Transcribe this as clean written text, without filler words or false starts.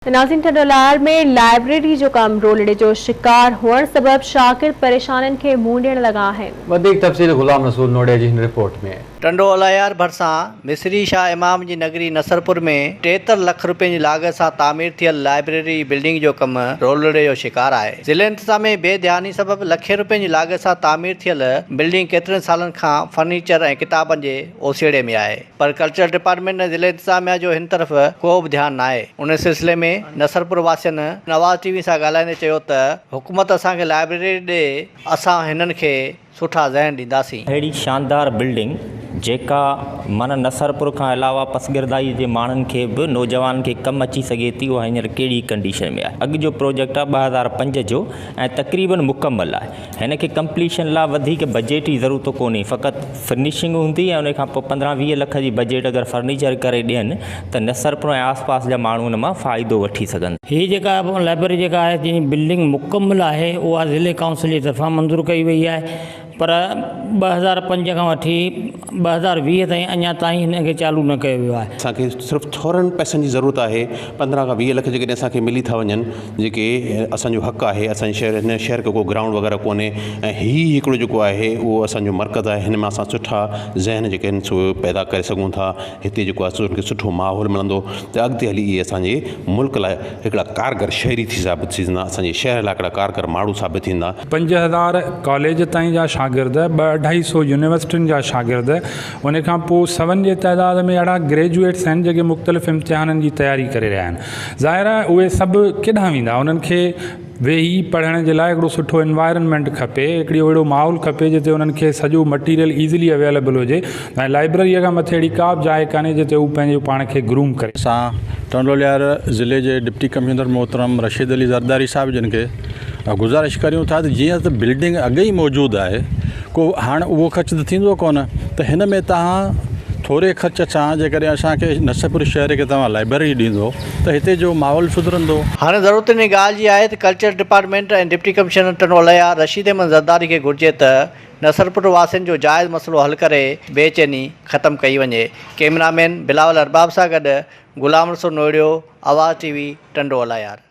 ناظرين ٽنڊوالهيار ۾ لائبريري جو ڪم رولڙي جو شڪار هئڻ سبب شاگرد پريشانين کي منهن ڏيڻ لڳا آهن. وڌيڪ تفصيل غلام رسول نوڙي جي هن رپورٽ ۾. ٽنڊو الهيار ڀرسان مصري شاهه امام جي نگري نصرپور ۾ 73 لک روپين جي لاڳت سان تعمير ٿيل لائبريري جي بلڊنگ جو ڪم رولڙي جو شڪار آهي. ضلعي انتظاميه جي بي ڌياني سبب لکين روپين جي لاڳت سان تعمير ٿيل بلڊنگ ڪيترن سالن کان فرنيچر ۽ ڪتابن جي اوسيئڙي ۾ آهي. پر ڪلچرل ڊپارٽمينٽ ۽ ضلعي انتظاميا جو هن طرف ڪو به ڌيان ناهي. ان سلسلي ۾ نصرپور واسين نواز ٽي وي سان ڳالهائيندي چيو ته حڪومت اسان کي لائبريري ڏي اسان هنن کي سٺا ذهن ڏينداسين. اهڙي شاندار بلڊنگ جيڪا معنيٰ نصرپور کان علاوه پسگردائي جي ماڻهن کي به نوجوانن کي ڪم اچي سگهي ٿي اها هينئر ڪهڙي ڪنڊيشن ۾ آهي. اڳ جو پروجيڪٽ آهي 2005 جو ۽ تقريبن مڪمل آهي. هن کي ڪمپليشن لا وڌيڪ بجيٽ جي ضرورت ڪونهي فقط فنشنگ هوندي ۽ ان کان پوء 15 20 لک جي بجيٽ اگر فرنيچر ڪري ڏين ته نصرپور ۽ آس پاس جا ماڻهو ان مان فائدو وٺي سگهن. هي جيڪا لائبريري جيڪا آهي جنهن جي بلڊنگ مڪمل آهي اها ضلعي ڪائونسل جي طرفان منظور ڪئي وئي آهي پر 2005 کان وٺي 2020 تائين اڃا تائين هن کي چالو نه ڪيو ويو آهي. اسان کي صرف ٿورن پئسن جي ضرورت آهي 15 کان 20 لک جيڪڏهن اسان کي ملي ٿا وڃن جيڪي اسان جو حق آهي اسان جي شهر هن شهر کي ڪو گرائونڊ وغيره ڪونهي ۽ هي هڪڙو جيڪو آهي اهو اسان جو مرڪز آهي هن مان اسان سٺا ذهن جيڪي آهن سو پيدا ڪري سگهون ٿا هتي جيڪو آهي سو ان کي سٺو ماحول ملندو ته اڳتي هلي اهي اسان جي ملڪ لاء هڪڙا ڪارگر شهري ٿي ثابت ٿيندا اسان جي شهر لاء هڪڙا ڪارگر ماڻهو ثابت ٿيندا. 5000 ڪاليج تائين جا شاگرد، ٻه اڍائي سو يونيورسٽين جا شاگرد، ان کان پوء سون جي تعداد ۾ اهڙا گريجوئيٽس آهن جيڪي مختلف امتحانن جي تياري ڪري رهيا آهن. ظاهر آهي اهي سڀ ڪيڏانهن ويندا؟ انهن کي ويهي پڙهڻ جي لاء هڪڙو سٺو انوائرنمينٽ کپي، هڪڙي اهڙو ماحول کپي جتي انهن کي سڄو مٽيريل ايزلي اويليبل هجي ۽ لائبرريء کان مٿي اهڙي ڪا به جاء ڪانهي جتي هو پنهنجو پاڻ کي گروم ڪري. اسان ٽنڊولهيار ضلعي جي ڊپٽي ڪمشنر محترم رشيد علي زرداري صاحب جن کي گذارش ڪريون ٿا ته جيئن ته بلڊنگ اڳ ئي موجود آهي ڪو هاڻ اهو خرچ ته ٿيندو ڪونه ته هن ۾ توهان ٿوري خرچ سان جيڪڏهن اسان کي نصرپور شهر کي توهان لائبرري ڏيندو ته هتي جو ماحول سڌرندو. هاڻي ضرورت ان ڳالهه جي آهي ته culture department ۽ deputy commissioner Tando Allahyar Rashid Ahmed Zardari کي گهرجي ته نصرپور واسين جو جائز مسئلو حل ڪري بي چيني ختم ڪئي وڃي. ڪئميرا مين بلاول ارباب سان گڏ غلام رسول نوڙيو، آواز ٽي وي، ٽنڊو الهيار.